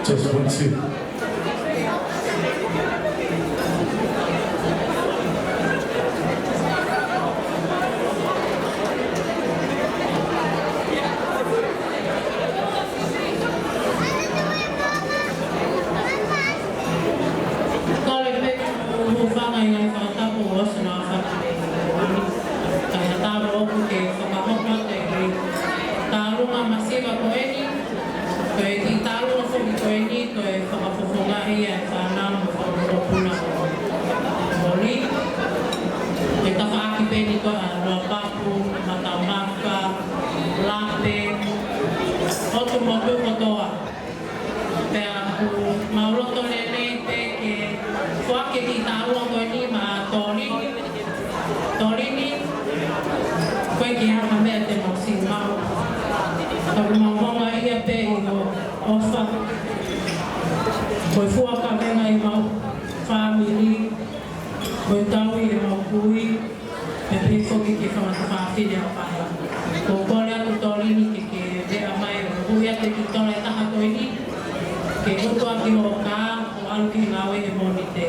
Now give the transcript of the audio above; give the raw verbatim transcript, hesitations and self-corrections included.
Just one, two. Kole pē ke u hūfanga ʻi he ngaahi fakatapu ʻoku ʻosi naʻa fai. Kae ʻatā ʻoku ou fakahoko atu e kiʻi tālunga masiva ko eni. Ko e kiʻi tālunga foki ko eni, ko e fakafofongaʻi ʻa e fānau mo e fanga mokopuna ʻo Moli. Ko e tafaʻaki pē eni ko ē ʻa Loʻapapu, Matamaka, Lape, ʻOtu Motu kotoa. Pea ʻoku mau loto lelei pē ke foaki e kiʻi tālunga ko eni maʻa Tolini. Tolini, ko e kiʻi hā ha meʻa te mau sio maʻu. Ka ʻoku mau houngaʻia pē ʻi hoʻo ʻofa. Ko e fua kavenga ʻemau fāmili, ko e tauhi ʻemau kui, pea pehē foki ki he fanga tuofāfine ʻa Pahi. ʻOku ou kole atu Tolini ke ke veʻa mai ʻo ui atu e kiʻi tola ʻe taha ko eni, ke utu ʻaki hoʻo kā, ʻo ʻalu ki he ngāue he Mōnite.